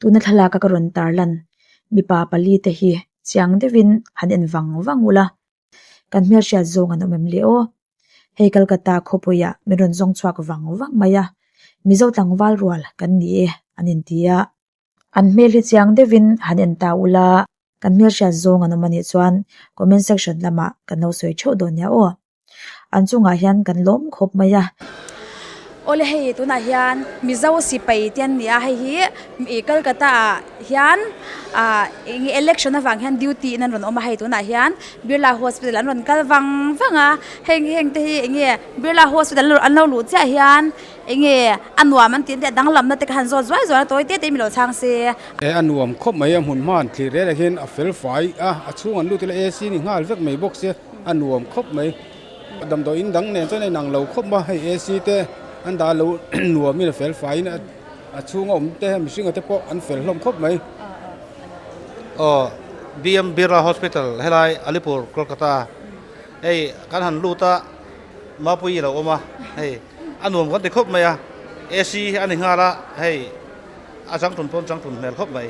Tuna thlalak a ka rawn tarlan mipa pali te hi chiang deuhin han en vang vang ula kan hmelhriat zawng an awm em le aw. Hei Calcutta khawpuiah min rawn zawng chhuak vang vang mai a, Mizo tlangval rual kan ni e an inti a. An hmel hi chiang deuhin han en ta ula kan hmelhriat zawng an awm anih chuan comment section lamah kan lo sawi theuh dawn nia aw. An chungah hian kan lawm khawp mai a. Awle hei tunah hian Mizo sipai te an ni a hei hi ih Calcutta ah hian ah eng nge election avang hian duty in an rawn awm a hei tunah hian Birla hospital an rawn kal vang vang a heng heng te hi eng nge Birla hospital an lo luh chiah hian eng nge a nuam an tih a danglamna te kha han zawt zuai zuai a tawi te te in mi lo chhang se. E a nuam khawp mai a hmun hma an thlir rel ah hian a fel fai a a chhung an lut ila A C ni nghal vek mai bawk sia. A nuam khawp mai. Damdawi in dang nen chuan a inang lo khawp a, hei AC te an dah lo nuamin a fel faiin a chhunga awm te mihringa te pawh an fel hlawm khawp mai. Aw BM Birla Hospital helai Alipur Kolkata hei kan han lut a Mapui i lo awm a hei a nuam kan ti khawp mai a AC hi a ni nghal a hei a changtlun pawn changtlun hmel khawp mai.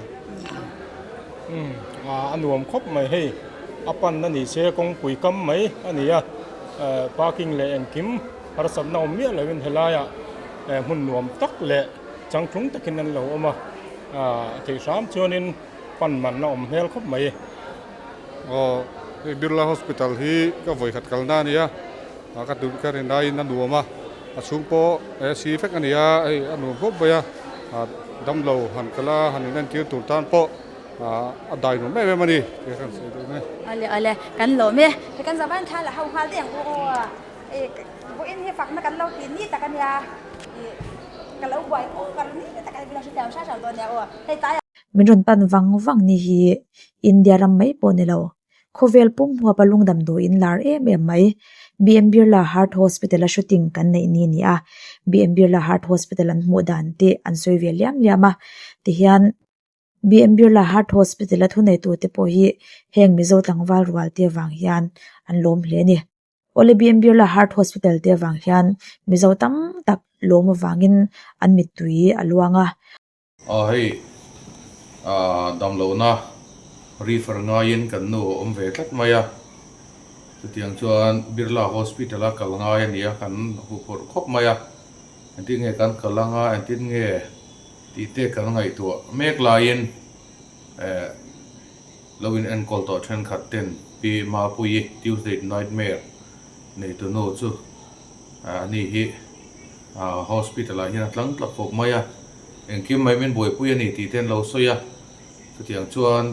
Umm a nuam khawp mai hei a pan a ni se kawngpui kam mai a ni a parking leh engkim harsatna awm miah loin helaiah hmun nuam tak leh changtlung takin an lo awm a theih hram chuanin pan man a awm hmel khawp mai. Aw hei Birla Hospital hi ka vawikhat kalna a nia ka duh ka rin aiin a nuam a a chhung pawh AC vek a ni a hei a nuam khawp mai a damlo han kal a han inentir tur tan pawh a dai nuam em em a ni tih ka han sawi duh mai. Awle awle kan lawm e hei kan zavan thla la ho nghal daih ang u aw hei vawiin hi fakna kan lo tih ni tak a nia ih ka lo buai over ni tak a ni ka hrethiam hram hram dawn nia aw hei tlaiah. Min rawn pan vang vang ni hi India ram mai pawh ni lo. Khawvel pum huapa lungdam duhin lar em em mai. BM Birla Heart Hospital a shooting kan neih ni a ni a, BM Birla Heart Hospital an hmuh dan te an sawi ve liam liam a, tihian BM Birla Heart Hospital a thuneitute pawh hi heng Mizo tlangval rual te avang hian an lawm hle a ni. Awle BM Birla Heart Hospital te avang hian Mizo tam tak lawm avangin an mittui a luang a. Aw hei ah damlohna refer ngaiin kan nu a awm ve tlat mai a, chutiang chuan Birla Hospital a kal ngai a ni a, kan huphurh khawp mai a, engtin nge kan kal anga engtin nge tih te kan ngaihtuah mek laiin eh lo in enkawl tawh thenkhat ten Pi Mapuii Tuesday Nightmare neitu nu chu a ni hi ah hospital ah hian a tlang tlat khawp mai a. Engkim mai min buaipui a ni tih te an lo sawi a, chutiang chuan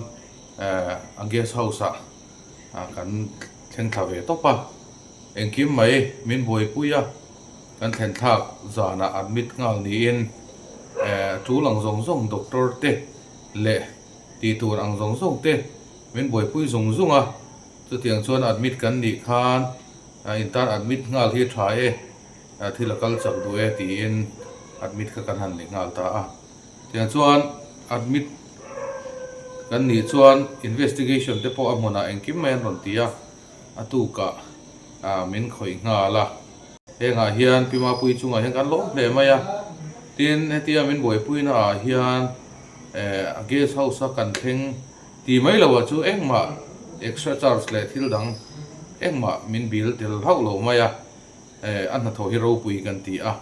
a guest house ah kan thleng thla ve tawp a, engkim mai min buaipui a, kan thlen thlak zanah admit nghal niin tul ang zawng zawng doctor te leh tih tur ang zawng zawng te min buaipui zung zung a, chutiang chuan admit kan nih khan intan admit nghal hi tha e. Thil a kal chak duh e tiin admit kha kan han ni nghal ta a. Tiang chuan admit kan nih chuan investigation te pawh a hmunah engkim mai an rawn ti a, a tukah min khawih nghal a. Hengah hian Pi Mapuii chungah hian kan lawm hle mai a, tin hetia min buaipuina ah hian a guest house a kan thleng ti mai lo ah chu engmah extra charge leh thil dang engmah min bill tel hauh lo mai a. A hnathawh hi ropui kan ti a,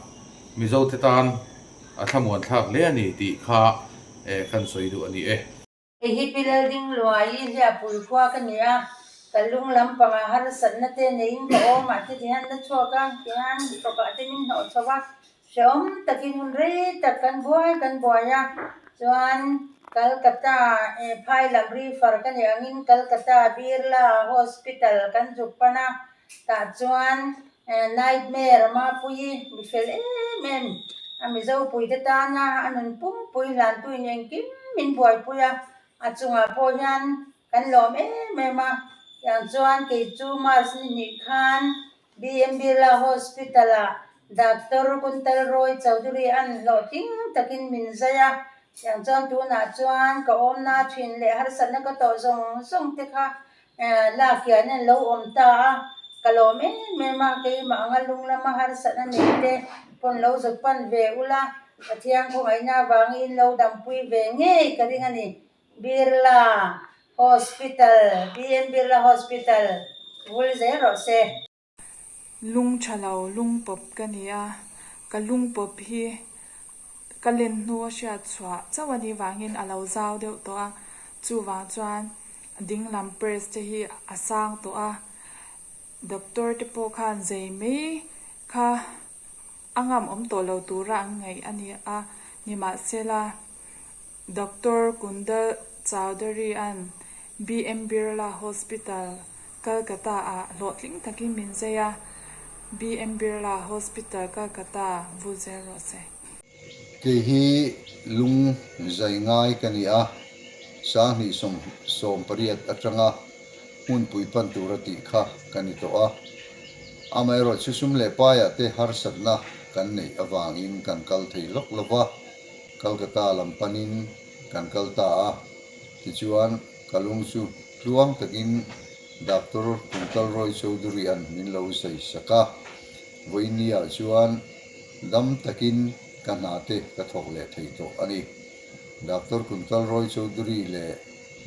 Mizote tan a thlamuan thlak hle a ni tih kha kan sawi duh a ni e. Hei hi Pi Laldingluai i hliahpui khua ka ni a, ka lung lampangah harsatna te neiin ka awm ah te tihian la chhuak a, tihian hrawkah te min hnawh chho a, hrehawm takin hun rei tak kan buai kan buai a, chuan Calcutta phai lam refer ka nih angin Calcutta Birla Hospital kan zuk pan a, Tah chuan Nightmare Mapuii mi fel em em a Mizo puite tana a nun pumpui hlantuin engkim min buaipui a, a chungah pawh hian kan lawm em em a. Tiang chuan kei chu March ni hnih khan BM Birla Hospital ah Doctor Kuntal Roy Chowdhury an hlawh ting takin min zai a, tiang chuan tunah chuan ka awmna thin leh harsatna ka tawh zawng zawng te kha Lak hian an lo awm ta a, ka lawm em em a, keimah anga lung lama harsatna nei te pawn lo zuk pan ve ula. Pathian khawngaihna avangin lo dampui ve ngei ka ring a ni. Birla Hospital, BM Birla Hospital vul zel rawh se. Lung tha lo, lung pawp ka ni a, ka lung pawp hi ka len hnu a hriat chhuah chauh a nih vangin a lo zau deuh tawh a, chuvang chuan dinglam press te hi a sang tawh a, doctor te pawh khan zei mai kha a ngam awm tawh lo tura an ngaih a ni a, nimahsela Doctor Kundal Chowdhury an BM Birla Hospital Calcutta ah hlawhtling takin min zai a, BM Birla Hospital Calcutta vul zel rawh se. Kei hi lung zai ngai ka ni a, Sanghnih 18 atanga hmunpui pan tura tih kha ka ni tawh a. Amaherawhchu sum leh paiah te harsatna kan neih avangin kan kal thei lawk lo va, Calcutta lam panin kan kal ta a, tichuan ka lung chu tluang takin Doctor Kuntal Roy Chowdhury-a'n min lo zai sak a, vawiinniah chuan dam takin ka hna te ka thawk leh thei tawh a ni. Doctor Kuntal Roy Chowdhury leh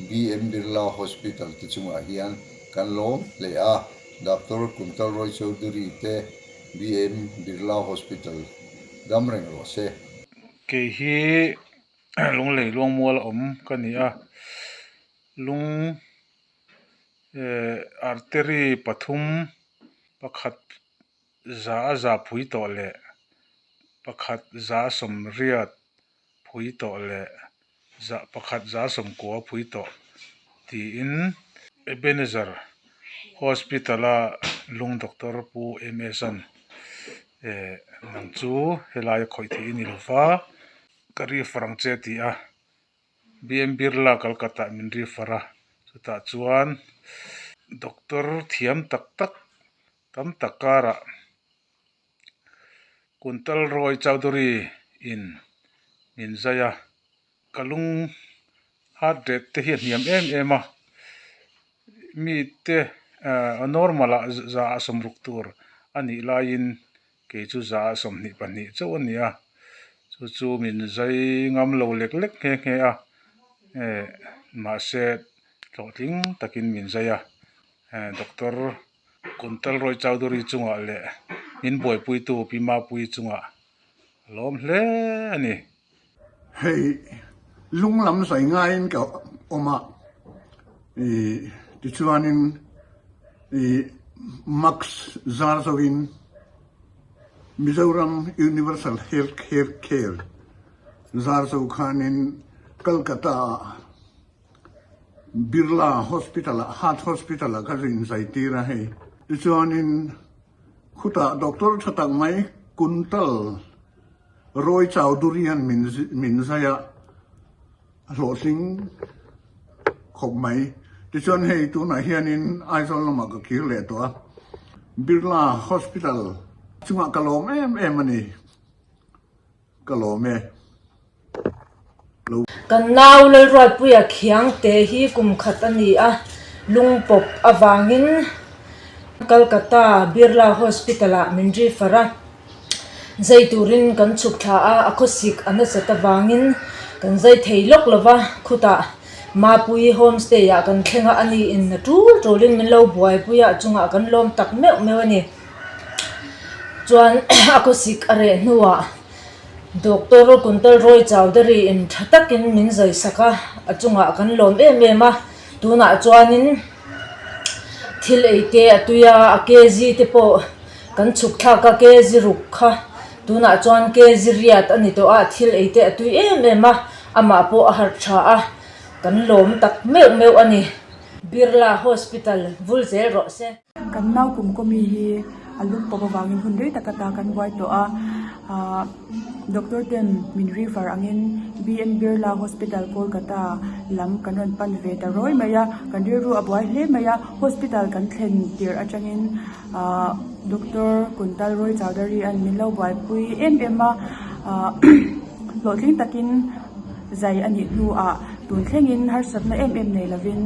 BM Birla Hospital te chungah hian kan lawm hle a, Doctor Kuntal Roy Chowdhury te BM Birla Hospital dam reng rawh se. Kei hi Lunglei Luangmual a awm ka ni a, lung eh artery pathum pakhat za a za phui tawh leh pakhat za sawmriat phui tawh leh za pakhat za sawmkua phui tawh tiin Ebenezer hospital a lung doctor pu M S an eh nang chu helai a khawih theih a ni lova ka refer ang che a ti a. BM Birla Calcutta min refer a chutah chuan doctor thiam tak tak tam tak karah Kuntal Roy Chowdhury in min zai a ka lung heart rate te hi a hniam em em a mite ah normal ah za ah sawmruk tur a nih laiin Kei chu 122 chauh a ni a, chu chu min zai ngam lo lek lek nghe nghe a, eh mahse hlawhtling takin min zai a, eh doctor Kuntal Roy Chowdhury chungah leh min buaipuitu Pi Mapuii chungah a lawm hle a ni. Hei lung lam zai ngaiin ka awm a, ih tichuanin ih max zar zoin Mizoram Universal Health Care Care zar zo khanin Calcutta ah Birla Hospital ah Heart Hospital ah ka zin zai tir a hei. Tichuanin khutah doctor tha tak mai Kuntal Roy Chowdhury hian min min zai a, a hlawhtling khawp mai. Tichuan hei tunah hianin Aizawl lamah ka kir leh tawh a, Birla Hospital chungah ka lawm em em a ni, ka lawm e. Lo. Kan nau Lalruatpuia Khiangte hi kum khat a ni a, lungpawp avangin Calcutta Birla Hospital-ah min refer a. Zai turin kan chhuk thla a, a khawsik a nasat avangin kan zai thei lawk lo va, khutah Mapuii homestay ah kan thleng a, ani in a tul tulin min lo buaipui a, a chungah kan lawm tak meuh meuh a ni. Chuan a khawsik a reh hnuah Doctor Kuntal Roy Chowdhury in tha takin min zai sak a, a chungah kan lawm em em a, tunah chuanin thil ei te a tui a, a kg te pawh Kan chhuk thlak a kg ruk kha tunah chuan kg riat a ni tawh a, thil ei te a tui em em a, amah pawh a harh tha a, kan lawm tak meuh meuh a ni. Birla Hospital vul zel rawh se. Kan nau kum kawmi hi a lum pawp avangin hun rei tak ata kan buai tawh a, ahh doctor ten min refer angin BN Birla Hospital Kolkata lam kan rawn pan ve ta rawi mai a, kan rilru a buai hle mai a, hospital kan thlen tirh atangin Ahh doctor Kuntal Roy Chowdhury an min lo buaipui em em a ahh hlawhtling takin zai a nih hnuah tun thlengin harsatna em em nei lovin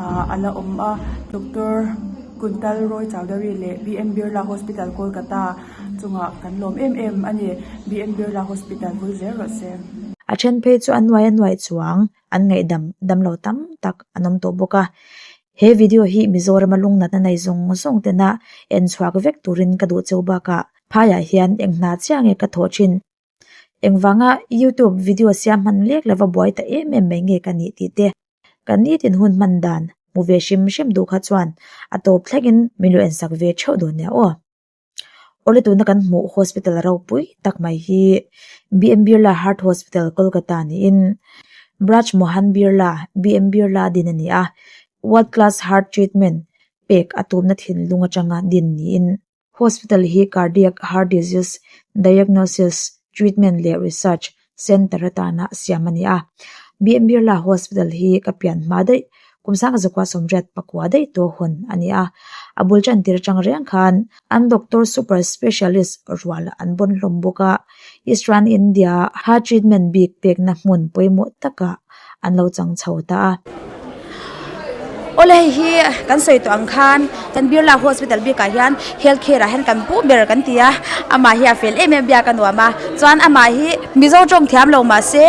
ahh a la awm a doctor. Kuntal Roy Chowdhury leh BM Birla Hospital Kolkata chungah kan lawm em em a ni. BM Birla Hospital vul zel rawh se. A then phei chu a nuai a nuai chuang an ngaihdam dam lo tam tak an awm tawh bawk a. He video hi Mizorama lungnatna nei zawng zawng tena en chhuak vek turin ka duh cheu bakah phaiah hian eng hna chiah nge ka thawh thin. Engvanga YouTube video siam hman lek lova buai ta em em mai nge ka nih tih te kan nitin hun hman dan hmu ve hrim hrim duh kha chuan a tawp thlengin min lo ensak ve theuh dawn nia aw. Awle tuna kan hmuh hospital ropui tak mai hi BM Birla Heart Hospital Kolkata niin Braj Mohan Birla BM Birla din a ni a, world class heart treatment pek a tumna thinlung atanga din niin Hospital hi cardiac heart disease diagnosis, treatment leh research center atana siam a ni a. BM Birla Hospital hi ka pian hma daih kum sanga zakua sawmriat pakua daih tawh hawn a ni a. A bul tan tir atang reng khan an doctor super specialist rual an bawn hlawm bawk a. Eastern India heart treatment bik pekna hmun pawimawh takah an lo chang chho ta a. Awle hei hi kan sawi tawh ang khan kan Birla Hospital bikah hian health care ah hian kan pu ber kan ti a amah hi a fel em em biak a nuam a chuan amah hi Mizo tawng thiam lo mahse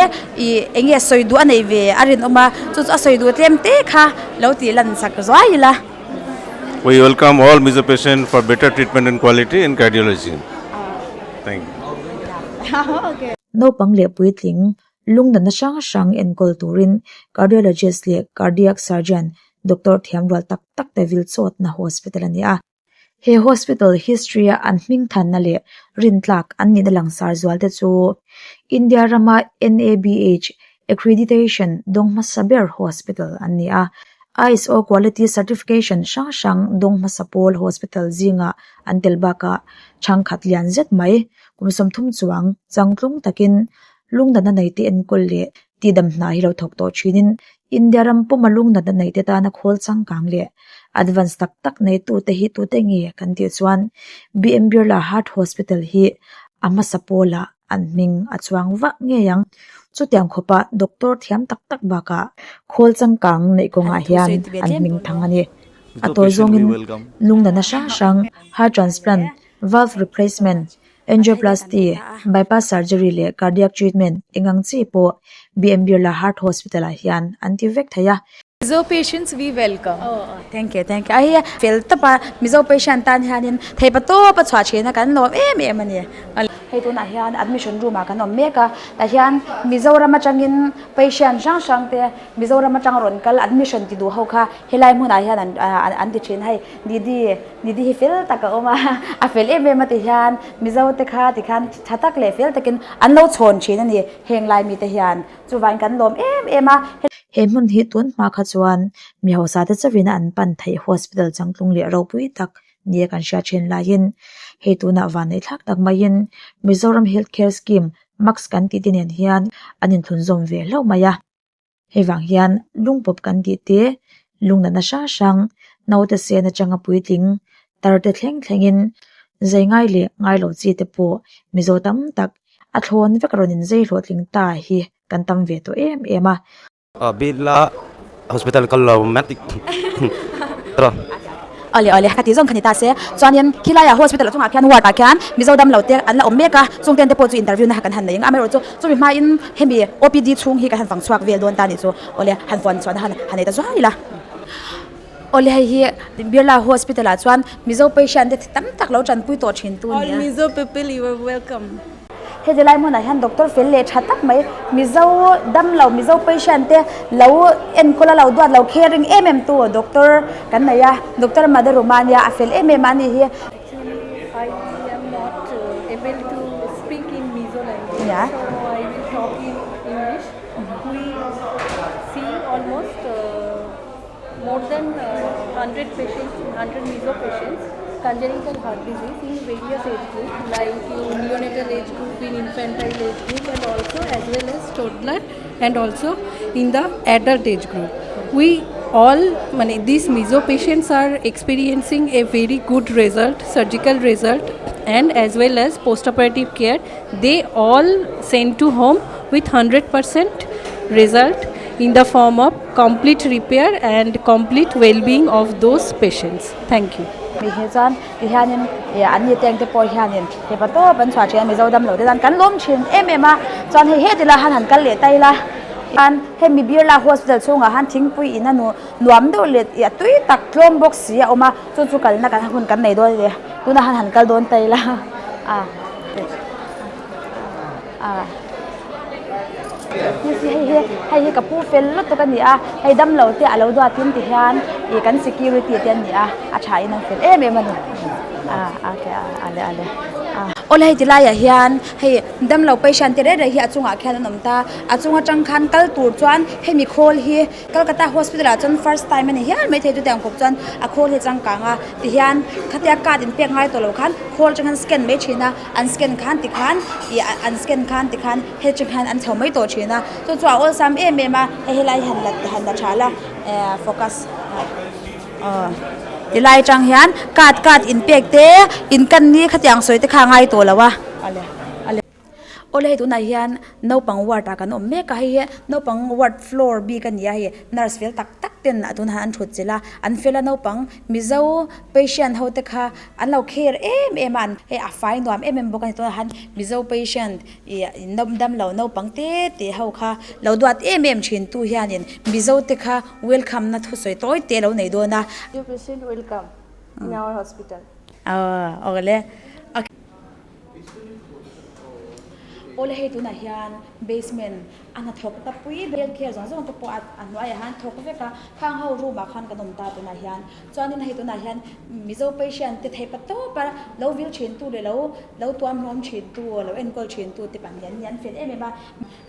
ih eng nge sawi duh a nei ve a rinawm a chu chu a sawi duh tlem te kha lo tih lan sak zuai ila. We welcome all Mizo patient for better treatment and quality in cardiology. Thank you. Naupang leh puitling Lungdanna hrang hrang enkawl turin cardiologist leh cardiac surgeon doctor thiam rual tak tak te vil chawtna hospital a ni a. He hospital history a an hming thanna leh rintlak an nihna langsar zual te chu India rama NABH accreditation dawng hmasa ber hospital an ni a. ISO quality certification hrang hrang dawng hmasa pawl hospital zingah an tel bakah chhangkhat lian zet mai kum 30 chuang changtlung takin Lungnatna neite enkawl leh tihdam hna hi lo thawk tawh thinin India ram puma lungnatna neite tana khawl changkang leh advance tak tak neitute hi tute nge kan tih chuan BM Birla Heart Hospital hi a hmasa pawlah an hming a chuang vah ngei ang. Chutiang khawpa doctor thiam tak tak bakah khawl changkang neih kawngah hian an hming thang a ni. A tawi zawngin lungnatna hrang hrang heart transplant, valve replacement, Angioplasty, bypass surgery leh cardiac treatment eng ang chi pawh BM Birla Heart Hospital ah hian an ti vek thei a. Mizo patients we welcome. Aw thank you thank you a hei fel tawp a Mizo patient tan hianin theipa tawp a chhuah thin a kan lawm em em a ni. Hei tunah hian admission room ah kan awm mek a tah hian Mizoram atangin patient hrang hrang te Mizoram atang rawn kal admission ti duh ho kha helai hmunah hian an an ti thin hei Didi Didi hi fel tak a awm a, a fel em em a ti hian Mizo te kha ti khan tha tak leh fel takin an lo chhawn thin a ni heng lai mite hian chuvangin kan lawm em em a. He hmun hi tun hma kha chuan mi hausa te chauhin an pan theih hospital changtlung leh ropui tak nia kan hriat thin laiin hei tunah vanneih thlak tak maiin Mizoram Health Care Scheme mask kan tih te nen hian an inthlunzawm ve hlauh mai a. Hei vang hian lungpawp kan tih te, lungnatna hrang hrang, naute sen atanga puitling, tar te thleng thlengin zai ngai leh ngai lo chi te pawh Mizo tam tak a thlawn vek rawn inzei hlawhtling ta hi kan tam ve tawh em em a. Birla Hospital kal lo matic. Awle awle ka tih zawng kha ni ta se chuanin khilaiah hospital chungah khian ward ah khian Mizo dam lo te an la awm mek a chung ten te pawh chu interview na kha kan han nei ang amaherawh chu chumi hmain hemi OPD chhung hi kan han fang chhuak vel dawn ta nih chu awle han fuan chhuahna han han nei ta zuai ila awle hei hi Birla hospital ah chuan Mizo patient te tam tak lo tanpui tawh thin tu All Mizo people you are welcome. Heti lai hmunah hian doctor fel leh tha tak mai Mizo damlo Mizo patient te lo enkawl a lo duat lo caring em em tu doctor kan nei a doctor Madaruma ania a fel em em a ni hi. Actually I am not able to speak in Mizo language so I will talk in English. We see almost more than 100 patients, 100 Mizo patients congenital heart disease in various age group like in neonatal age group, in infantile age group and also as well as toddler and also in the adult age group. We all these Mizo patients are experiencing a very good result, surgical result and as well as postoperative care. They all sent to home with 100% result in the form of complete repair and complete well-being of those patients. Thank you. Mi hi chuan ti hianin ih an ni teng te pawh hianin hepa tawp an chhuah thin a Mizo damlo te chuan kan lawm thin em em a chuan hei heti lai han han kal leh ta ila chuan hemi Birla hospital chhungah han thingpui in a nu nuam deuh leh ih a tui tak tlawm bawk si a awm a chu chu kalna kan hun kan nei dawn a ni tunah han han kal dawn ta ila a. Hei hi hei hi ka pu fel lutuk a ni a hei damlo te a lo duat in ti hian ih kan security te an ni a a tha in an fel em em a ni a okay a ale ale a awle hei ti laiah hian hei damlo patient te reng reng hi a chungah khian an awm ta a chung atang khan kal tur chuan hemi khawl hi Kolkata hospital ah chuan first time a ni hial maithei chutiang khawp chuan a khawl hi a changkang a tihian khatia card in pek ngai tawh lo khan khawl atang hian scan mai thin a an scan khan tikhan ih an scan khan tikhan he atang hian an chho mai tawh thin a chu chu a awlsam em em a hei helai hi han la han la tha la eh focus aw tilai atang hian card card in pek te in kan ni khatiang sawi te kha a ngai tawh lo a. Awle hei tunah hian naupang ward ah kan awm mek a hei hi naupang ward floor bik a ni a hei nurse fel tak tak ten a tunah an thut chilh a an fel a naupang mizo patient ho te kha an lo care em em a hei a fai nuam em em bawk a ni tunah hian mizo patient ih damlo naupang te te ho kha lo duat em em thin tu hianin mizo te kha welcome na thusawi tawi te a lo nei dawn a. Dear patient welcome in our hospital. Aw awle. Awle hei tunah hian basement a hnathawk ta pui ber health care zawng zawng te pawh a hnuaiah hian thawk vek a khang ho room ah khan kan awm ta tunah hian chuanin hei tunah hian mizo patient te theih pa tawp a lo vil thin tu leh lo lo tuam hlawm thin tu lo enkawl thin tu te pahnih an ni an fel em em a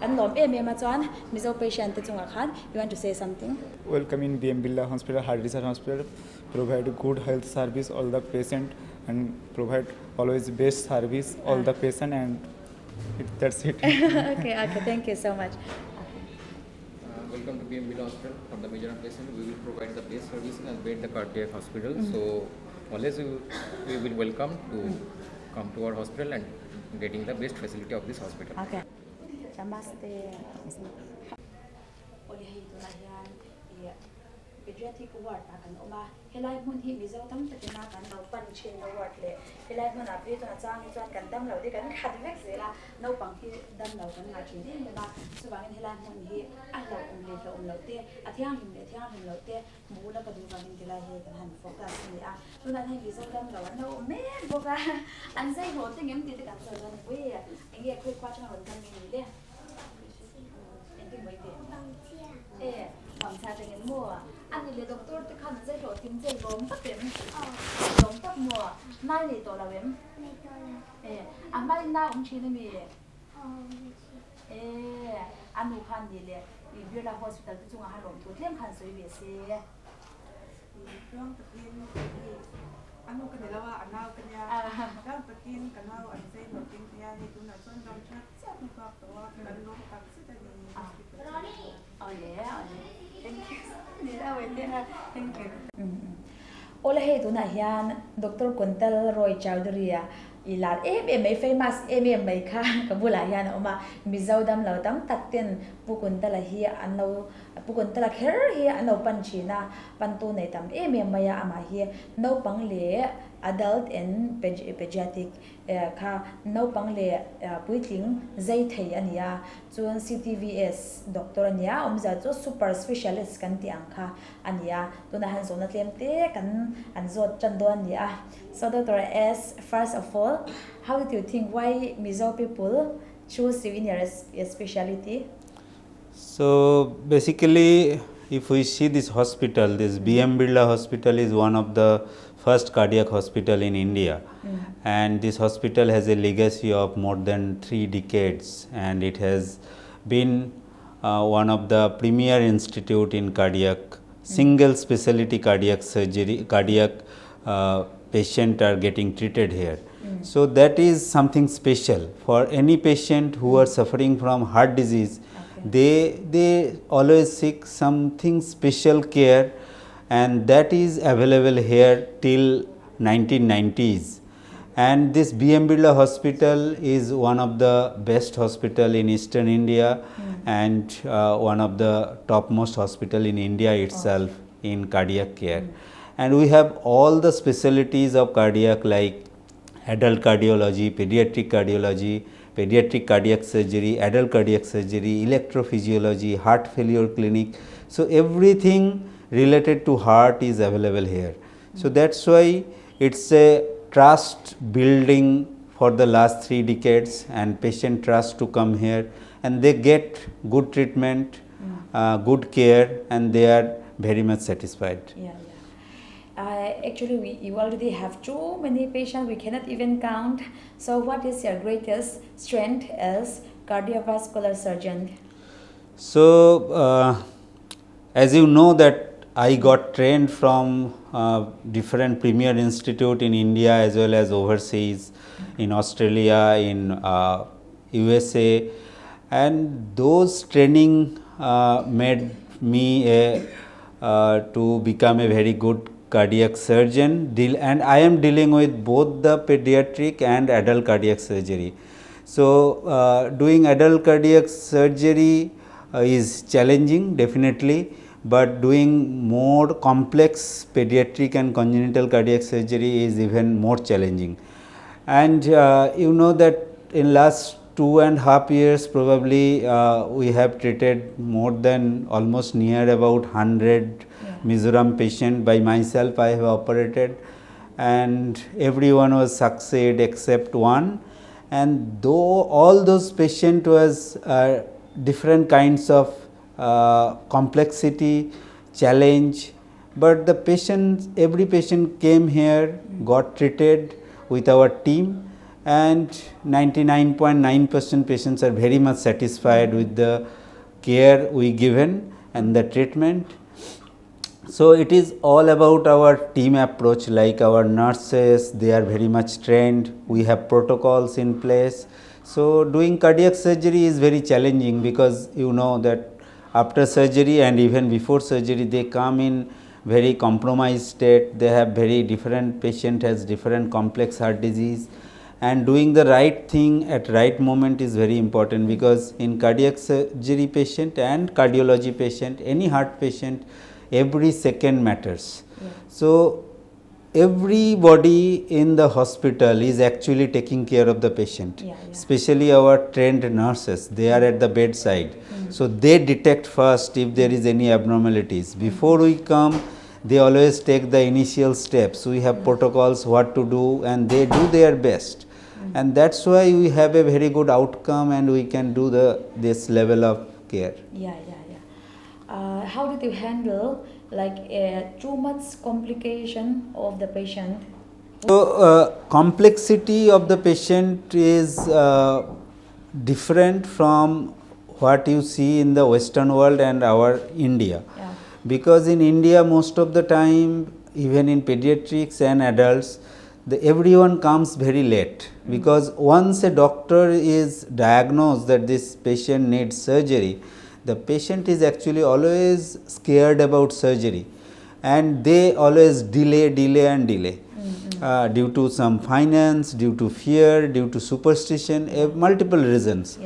kan lawm em em a chuan mizo patient te chungah khan you want to say something. Welcome in BM Birla Hospital, Heart Research Hospital, provide good health service all the patient and provide always best service all the patient and it, that's it. okay, okay, thank you so much. Uh, welcome to BM Birla Hospital. For the major patient, we will provide the best service and bed the cardiac hospital. Mm -hmm. So always we, we will welcome to mm -hmm. come to our hospital and getting the best facility of this hospital. Okay. Namaste. Awle hei tunah hian ih pediatric ward ah kan awm a, helai hmun hi Mizo tam takin a kan lo pan thinna ward leh helai hmunah phei chuan a chang hi chuan kan dam lo te kan khat vek zel a, naupang hi dam lo kan ngah thin em em a, chuvangin helai hmun hi a hlauhawm leh hlauhawm loh te, a thianghlim leh thianghlim loh te hmuh ula ka duh vangin tilai hi kan han focus a ni a, tunah hian Mizo dam lo an lo awm mek bawk a, an zai hlawh teng em tih te kan sawi dawn a ni pui, enge khawikhua atanga rawn kal nge ni le? Engtin mai teh? E, Vangchhia atangin maw? A ni le doctor te khan an zai hlawh tim che lawm tak em? Lawm tak maw? Nai nei tawh lo em? Nei tawh lo. E, a hmain nau awm thin a mi? E, a nu khan ni le i Birla Hospital te chungah khan lawmthu tlem khan sawi ve se. Tluang takin hei a nu ka ni lo a, a nau ka nia. Tluang takin ka nau an zai hlawh tim thei a, hei tunah chuan dam that chiah hnu bak tawh a, kan lawm tak zet a ni hospital chhungah hian. Awle awle thank you ni a awle a thank you. Awle hei tunah hian Doctor Kuntal Roy Chowdhury a i lar em em mai famous em em mai kha ka bulah hian a awm a, Mizo damlo tam tak ten Pu Kuntala hi an lo Pu Kuntala kher hi an lo pan thin a, pantu nei tam em em mai a, amah hi naupang leh adult and pediatric kha naupang leh puitling zai thei a ni a, chuan CTVS doctor a ni a, awmzia chu super specialist kan tih ang kha a ni a, tunah hian zawhna tlem te kan an zawt tan dawn a ni a. So Doctor S, first of all, how did you think why Mizo people choose you in your speciality? So basically if we see this hospital, this BM Birla hospital is one of the first cardiac hospital in India. And this hospital has a legacy of more than 3 decades and it has been one of the premier institute in cardiac, single specialty cardiac surgery, cardiac patient are getting treated here. So, that is something special for any patient who are suffering from heart disease, they always seek something special care and that is available here till 1990s. And this BM Birla Hospital is one of the best hospital in Eastern India and one of the topmost hospital in India itself in cardiac care. And we have all the specialties of cardiac like adult cardiology, pediatric cardiology, pediatric cardiac surgery, adult cardiac surgery, electrophysiology, heart failure clinic. So, everything related to heart is available here. So, that is why it is a trust building for the last 3 decades and patient trust to come here and they get good treatment, good care and they are very much satisfied. Yeah, yeah. Actually, you already have too many patients, we cannot even count. So, what is your greatest strength as cardiovascular surgeon? So, as you know that I got trained from different premier institute in India as well as overseas, in Australia, in USA, and those training made me to become a very good cardiac surgeon, and I am dealing with both the pediatric and adult cardiac surgery. So, doing adult cardiac surgery is challenging definitely, but doing more complex pediatric and congenital cardiac surgery is even more challenging. And you know that in last 2.5 years probably we have treated more than almost near about 100 Mizoram patient by myself I have operated, and everyone was succeed except one. And though all those patient was different kinds of complexity, challenge, but every patient came here, got treated with our team, and 99.9% patients are very much satisfied with the care we given and the treatment. So, it is all about our team approach, like our nurses, they are very much trained, we have protocols in place. So, doing cardiac surgery is very challenging because you know that after surgery and even before surgery they come in very compromised state, they have very different patient has different complex heart disease, and doing the right thing at right moment is very important, because in cardiac surgery patient and cardiology patient, any heart patient, every second matters. So, everybody in the hospital is actually taking care of the patient, especially our trained nurses, they are at the bedside. So, they detect first if there is any abnormalities. Before we come, they always take the initial steps. We have protocols what to do, and they do their best. And that is why we have a very good outcome and we can do this level of care. How did you handle too much complication of the patient? So, complexity of the patient is different from what you see in the Western world and our India. Because in India most of the time, even in pediatrics and adults, everyone comes very late, because once a doctor is diagnosed that this patient needs surgery, the patient is actually always scared about surgery, and they always delay, delay and delay, due to some finance, due to fear, due to superstition, multiple reasons.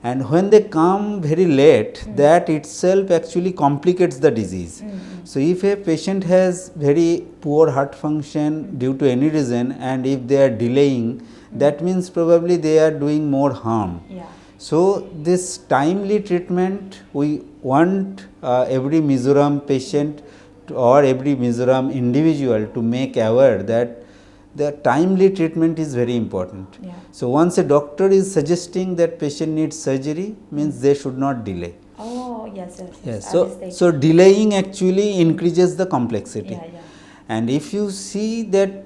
And when they come very late, that itself actually complicates the disease. So, if a patient has very poor heart function due to any reason, and if they are delaying, that means probably they are doing more harm. So, this timely treatment, we want every Mizoram patient or every Mizoram individual to make aware that the timely treatment is very important. So, once a doctor is suggesting that patient needs surgery, means they should not delay. Oh, yes, yes, yes. Yes. At So this stage. delaying actually increases the complexity. And if you see that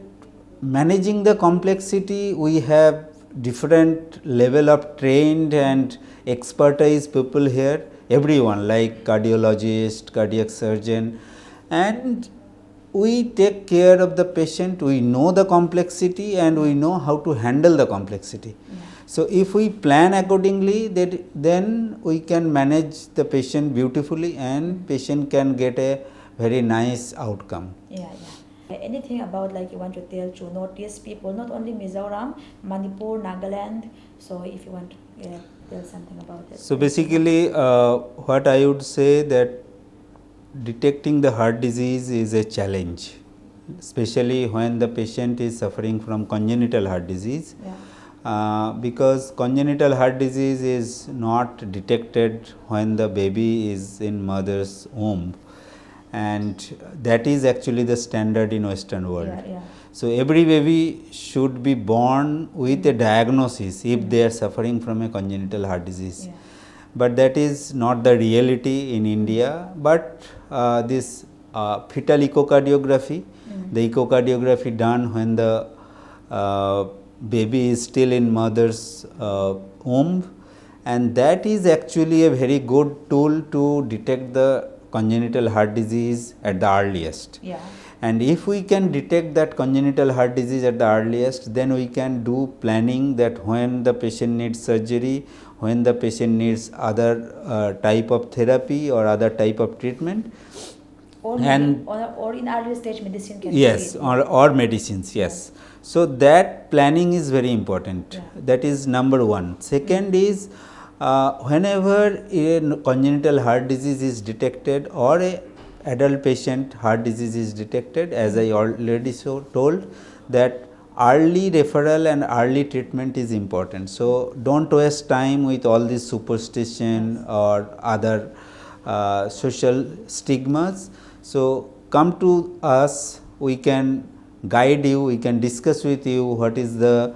managing the complexity, we have different level of trained and expertise people here, everyone like cardiologist, cardiac surgeon, and we take care of the patient, we know the complexity and we know how to handle the complexity. So, if we plan accordingly, then we can manage the patient beautifully and patient can get a very nice outcome. Anything about like you want to tell to North East people, not only Mizoram, Manipur, Nagaland, so if you want to tell something about it. So basically what I would say that detecting the heart disease is a challenge, especially when the patient is suffering from congenital heart disease. Because congenital heart disease is not detected when the baby is in mother's womb, and that is actually the standard in Western world. So every baby should be born with a diagnosis if they are suffering from a congenital heart disease. But that is not the reality in India. But this fetal echocardiography, the echocardiography done when the baby is still in mother's womb, and that is actually a very good tool to detect the congenital heart disease at the earliest. And if we can detect that congenital heart disease at the earliest, then we can do planning that when the patient needs surgery, when the patient needs other type of therapy or other type of treatment. Or And in early stage medicine can be Yes, treated. or medicines, yes. So that planning is very important. That is number one. Second is whenever a congenital heart disease is detected or a adult patient heart disease is detected, as I already so told, that early referral and early treatment is important. So don't waste time with all this superstition or other social stigmas. So come to us, we can guide you, we can discuss with you what is the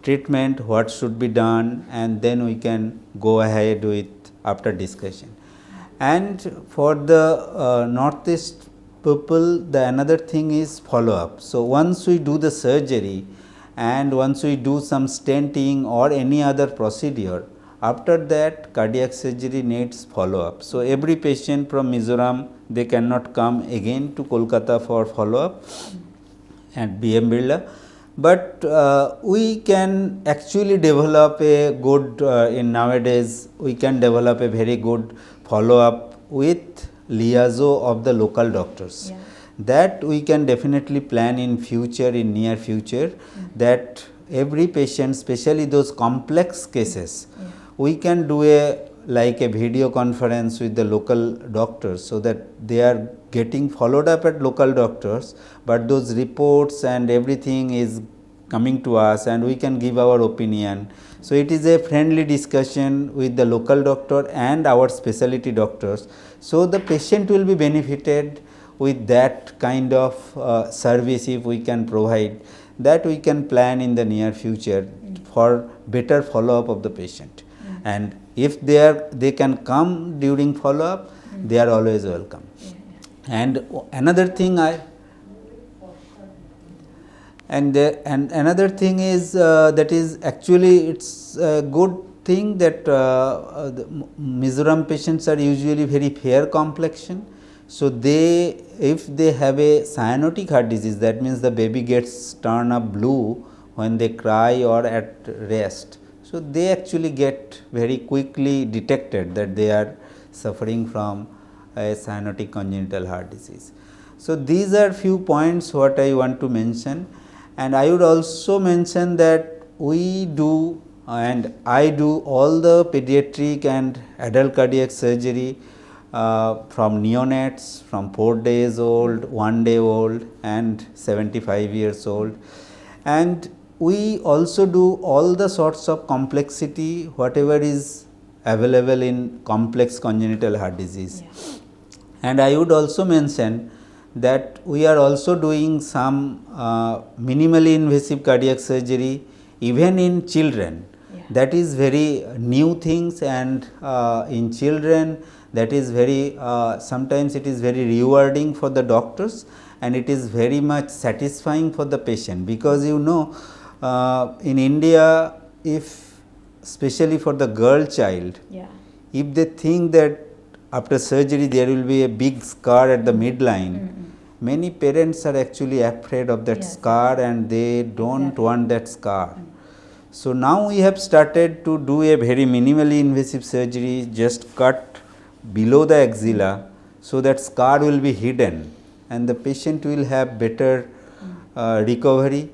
treatment, what should be done, and then we can go ahead with after discussion. And for the Northeast people, the another thing is follow up. So once we do the surgery and once we do some stenting or any other procedure, after that cardiac surgery needs follow up. So every patient from Mizoram, they cannot come again to Kolkata for follow up at BM Birla, but we can actually develop a good, in nowadays we can develop a very good follow up with liaison of the local doctors. That we can definitely plan in future, in near future, that every patient, especially those complex cases, we can do a like a video conference with the local doctors, so that they are getting followed up at local doctors, but those reports and everything is coming to us and we can give our opinion. So it is a friendly discussion with the local doctor and our specialty doctors. So the patient will be benefited with that kind of service if we can provide. That we can plan in the near future for better follow up of the patient. And if they can come during follow up, they are always welcome. And another thing I and the, and another thing is that is actually it's a good thing that the Mizoram patients are usually very fair complexion. So if they have a cyanotic heart disease, that means the baby gets turned up blue when they cry or at rest. So they actually get very quickly detected that they are suffering from a cyanotic congenital heart disease. So these are few points what I want to mention. And I would also mention that we do and I do all the pediatric and adult cardiac surgery from neonates, from 4 days old, 1 day old and 75 years old. And we also do all the sorts of complexity, whatever is available in complex congenital heart disease. And I would also mention that we are also doing some minimally invasive cardiac surgery even in children. That is very new things, and in children that is very, sometimes it is very rewarding for the doctors and it is very much satisfying for the patient, because in India, if especially for the girl child, if they think that after surgery there will be a big scar at the midline, many parents are actually afraid of that scar and they don't want that scar. So now we have started to do a very minimally invasive surgery, just cut below the axilla, so that scar will be hidden and the patient will have better recovery.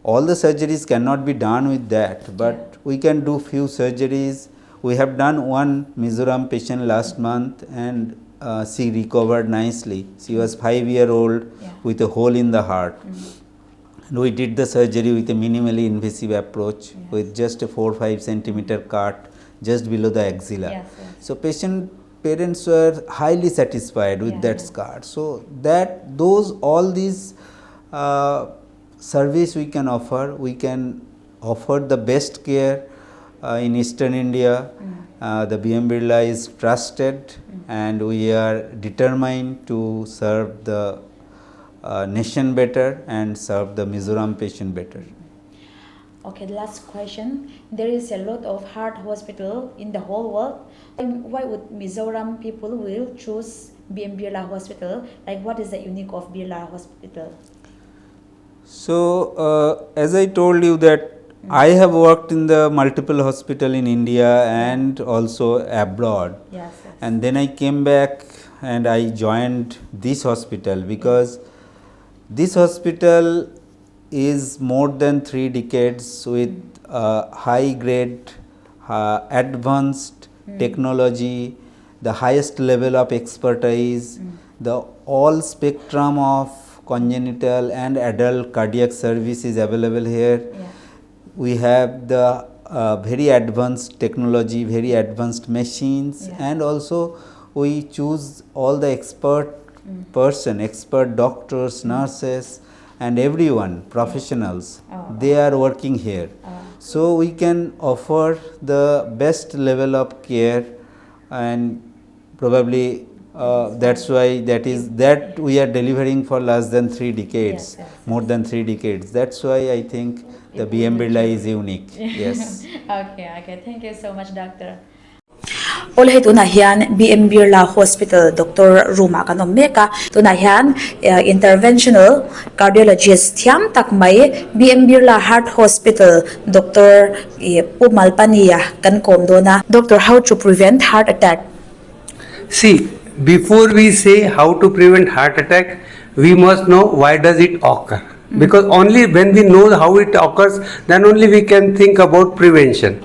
All the surgeries cannot be done with that, but we can do few surgeries. We have done one Mizoram patient last month and she recovered nicely. She was 5 year old with a hole in the heart. And we did the surgery with a minimally invasive approach with just a 4 5 centimeter cut just below the axilla. Yes, So patient parents were highly satisfied with that scar. So that those all these service we can offer, we can offer the best care in Eastern India. The BM Birla is trusted and we are determined to serve the nation better and serve the Mizoram patient better. Okay, the last question. There is a lot of heart hospital in the whole world. Why would Mizoram people will choose BM Birla Hospital? Like, what is the unique of Birla Hospital? So, as I told you that I have worked in the multiple hospital in India and also abroad. And then I came back and I joined this hospital because this hospital is more than 3 decades with high grade, advanced technology, the highest level of expertise, the all spectrum of congenital and adult cardiac service is available here. We have the very advanced technology, very advanced machines, and also we choose all the expert person, expert doctors, nurses and everyone, professionals, they are working here. So we can offer the best level of care, and probably that's why that is that we are delivering for less than 3 decades, more than 3 decades. That's why I think the BM Birla is unique. Yes. Okay. Thank you so much, doctor. Awle hei tunah hian BM Birla Hospital doctor room ah kan awm mek a, tunah hian interventional cardiologist thiam tak mai BM Birla Heart Hospital doctor ih Pu Malpani-a kan kawm dawn a. Doctor, how to prevent heart attack? See, before we say how to prevent heart attack, we must know why does it occur. Because only when we know how it occurs, then only we can think about prevention.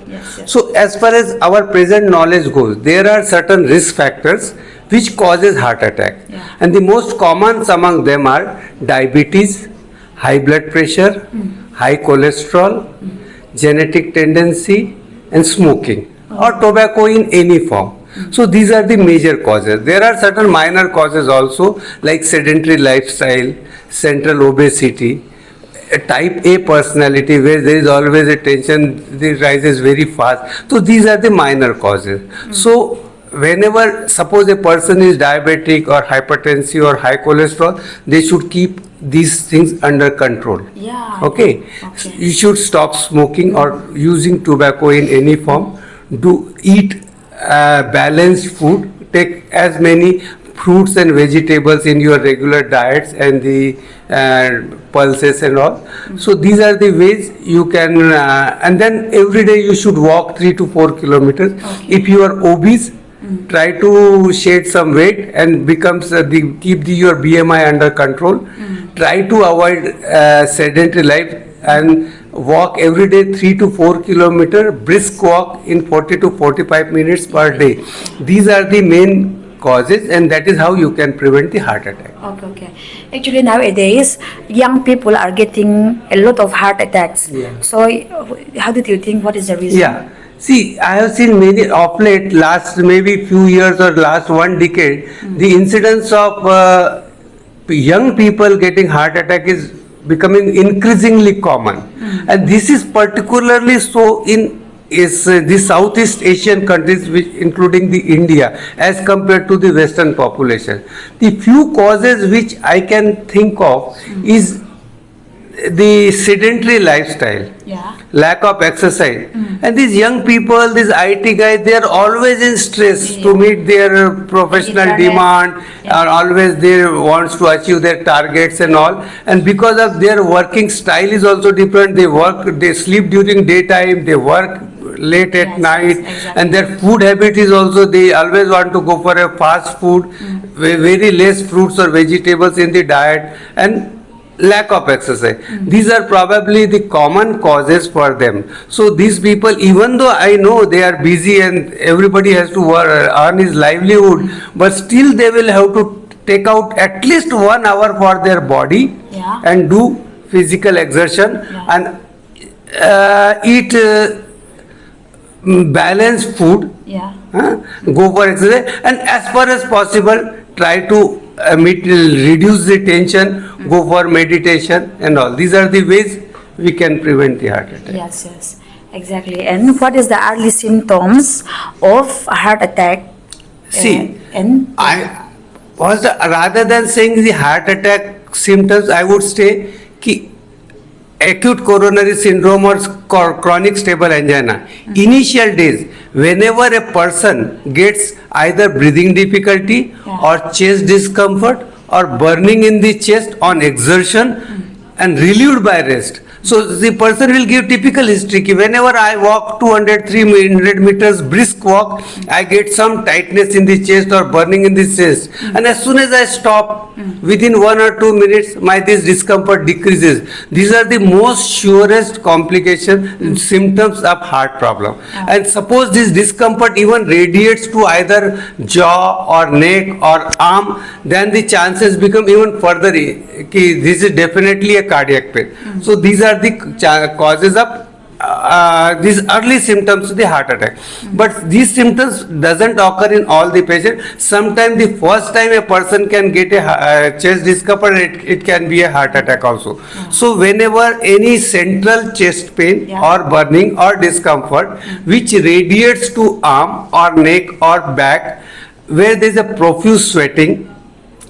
So as far as our present knowledge goes, there are certain risk factors which causes heart attack. And the most common among them are diabetes, high blood pressure, high cholesterol, genetic tendency and smoking or tobacco in any form. So these are the major causes. There are certain minor causes also like sedentary lifestyle, central obesity, a type A personality where there is always a tension, it rises very fast. So these are the minor causes. So whenever suppose a person is diabetic or hypertensive or high cholesterol, they should keep these things under control. Okay. You should stop smoking or using tobacco in any form. Do eat balanced food. Take as many fruits and vegetables in your regular diets and the pulses and all. So these are the ways you can, and then every day you should walk 3 to 4 kilometers. If you are obese, try to shed some weight and keep your BMI under control. Try to avoid sedentary life and walk every day 3 to 4 kilometer, brisk walk in 40 to 45 minutes per day. These are the main causes, and that is how you can prevent the heart attack. Okay. Actually, nowadays, young people are getting a lot of heart attacks. So, how did you think? What is the reason? Yeah. See, I have seen many of late, last maybe few years or last one decade, the incidence of young people getting heart attack is becoming increasingly common. And this is particularly so in is the Southeast Asian countries, which including the India, as compared to the Western population. The few causes which I can think of is the sedentary lifestyle, lack of exercise, and these young people, these IT guys, they are always in stress to meet their professional Targets. demand, or always they wants to achieve their targets and all. And because of their working style is also different, they work, they sleep during daytime, they work late at night, and their food habit is also they always want to go for a fast food, very less fruits or vegetables in the diet, and lack of exercise. These are probably the common causes for them. So these people, even though I know they are busy and everybody has to work, earn his livelihood, but still they will have to take out at least 1 hour for their body and do physical exertion and eat balanced food. Go for exercise, and as far as possible try to reduce the tension, go for meditation and all. These are the ways we can prevent the heart attack. Yes, yes, exactly. And what is the early symptoms of a heart attack? See, and I was the, rather than saying the heart attack symptoms, I would say ki acute coronary syndrome or chronic stable angina. Initial days, whenever a person gets either breathing difficulty or chest discomfort or burning in the chest on exertion and relieved by rest. So the person will give typical history ki whenever I walk 200, 300 meters brisk walk, I get some tightness in the chest or burning in the chest. And as soon as I stop, within 1 or 2 minutes, my this discomfort decreases. These are the most surest complication symptoms of heart problem. And suppose this discomfort even radiates to either jaw or neck or arm, then the chances become even further ki this is definitely a cardiac pain. So these are the causes of these early symptoms of the heart attack. But these symptoms doesn't occur in all the patients. Sometimes the first time a person can get a chest discomfort, it can be a heart attack also. So whenever any central chest pain or burning or discomfort which radiates to arm or neck or back, where there is a profuse sweating,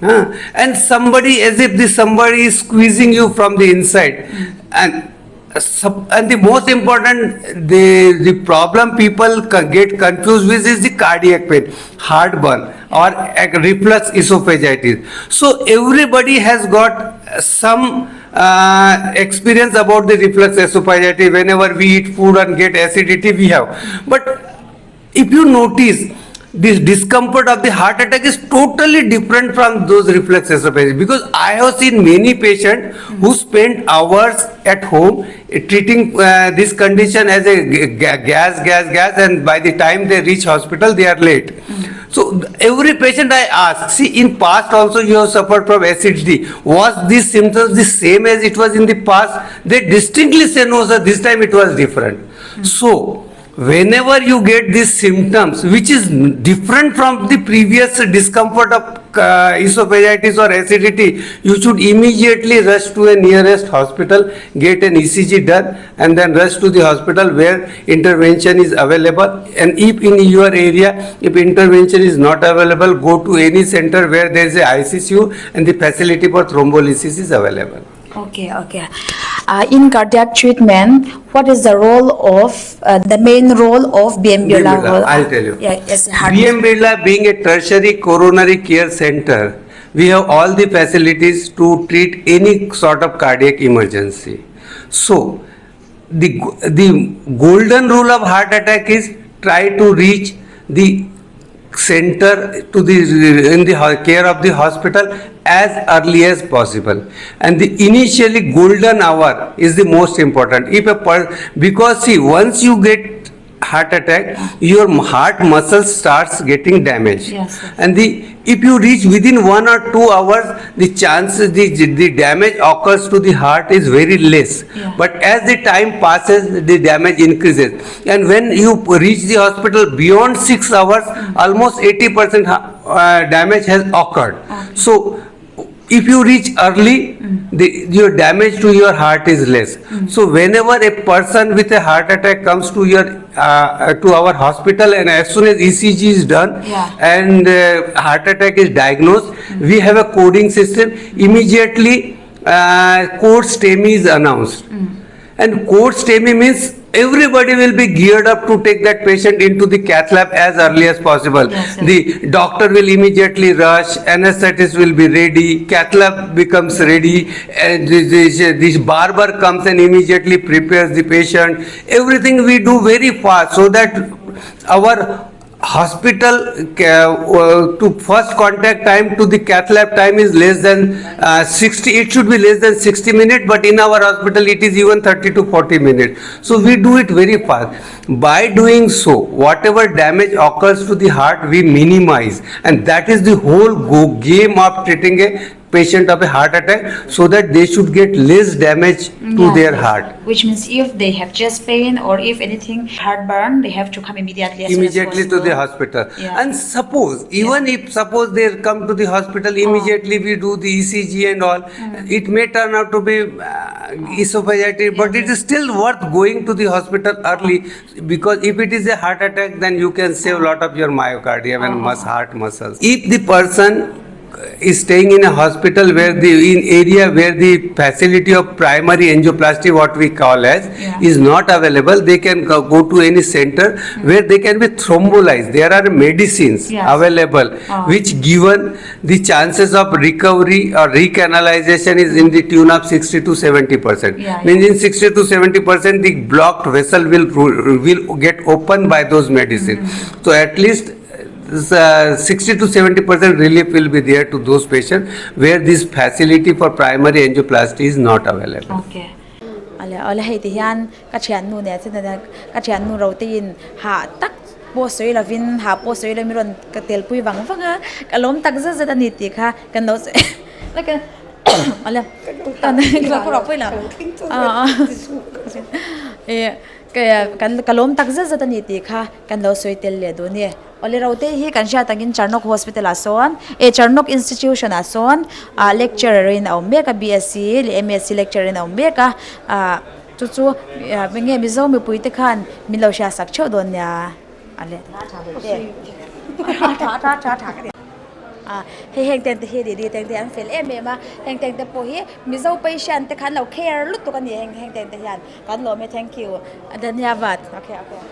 and somebody, as if this somebody is squeezing you from the inside, and the most important, the problem people get confused with is the cardiac pain, heartburn or reflux esophagitis. So everybody has got some experience about the reflux esophagitis. Whenever we eat food and get acidity, we have. But if you notice, this discomfort of the heart attack is totally different from those reflux esophagitis, because I have seen many patients who spend hours at home treating this condition as a gas, gas, gas, and by the time they reach hospital, they are late. So every patient I ask, see, in past also you have suffered from acidity. Was these symptoms the same as it was in the past? They distinctly say, no sir, this time it was different. So whenever you get these symptoms, which is different from the previous discomfort of esophagitis or acidity, you should immediately rush to a nearest hospital, get an ECG done, and then rush to the hospital where intervention is available. And if in your area, if intervention is not available, go to any center where there is a ICU and the facility for thrombolysis is available. Okay. In cardiac treatment, what is the role of the main role of BM Birla? Birla, I'll tell you. Yeah, yes, heart BM Birla being a tertiary coronary care center, we have all the facilities to treat any sort of cardiac emergency. So, the golden rule of heart attack is try to reach the center to the in the care of the hospital as early as possible, and the initially golden hour is the most important. If a per, because see, once you get heart attack, your heart muscle starts getting damaged. And the if you reach within 1 or 2 hours, the chances the damage occurs to the heart is very less. But as the time passes, the damage increases. And when you reach the hospital beyond 6 hours, almost 80% damage has occurred. So if you reach early, your damage to your heart is less. So whenever a person with a heart attack comes to our hospital, and as soon as ECG is done and heart attack is diagnosed, we have a coding system. Immediately, code STEMI is announced. And code STEMI means Everybody will be geared up to take that patient into the cath lab as early as possible. Yes, yes. The doctor will immediately rush, anesthetist will be ready, cath lab becomes ready, and this, this, this barber comes and immediately prepares the patient. Everything we do very fast so that our hospital to first contact time to the cath lab time is less than 60 it should be less than 60 minutes but in our hospital it is even 30 to 40 minutes so we do it very fast by doing so whatever damage occurs to the heart we minimize and that is the whole go game of treating a patient of a heart attack so that they should get less damage to their heart Which means if they have chest pain or if anything heartburn, they have to come immediately. As soon as immediately to the possible. hospital Yeah. and suppose even if suppose they come to the hospital immediately we do the ecg and all it may turn out to be esophagitis but it is still worth going to the hospital early because if it is a heart attack then you can save a lot of your myocardium and heart muscles if the person is staying in a hospital where the in area where the facility of primary angioplasty what we call as Yeah. is not available they can go, go to any center where they can be thrombolized there are medicines Yes. available Ah. which given the chances of recovery or recanalization is in the tune of 60 to 70 percent Yeah, means in 60 to 70 percent the blocked vessel will will get opened by those medicines Mm-hmm. so at least this, 60 to 70 percent relief will be there to those patients where this facility for primary angioplasty is not available. Okay. Ale ale hei ti hian ka thian nu ne chen ka thian nu ro te in ha tak po soi lovin ha po soi lo mi ron ka tel pui wang wanga ka lom tak za za ani ti kha kan no la ka ale tan ka ko pui la a e ka kan ka lom tak za za ani ti kha kan lo soi tel le do ni ole ro te hi kan sha tangin Charnock Hospital a sawn e Charnock Institution a sawn a lecturer in a awm mek a BSc leh MSc lecturer in a awm mek a a chu chu nge Mizo mipui te khan min lo hria sak theuh dawn nia a le a hei heng ten te hi didi teng te an fel em em a heng teng te pawh hi Mizo patient te khan lo care lutuk a ni heng heng teng te hian kan lawm e thank you dhanyavad okay okay.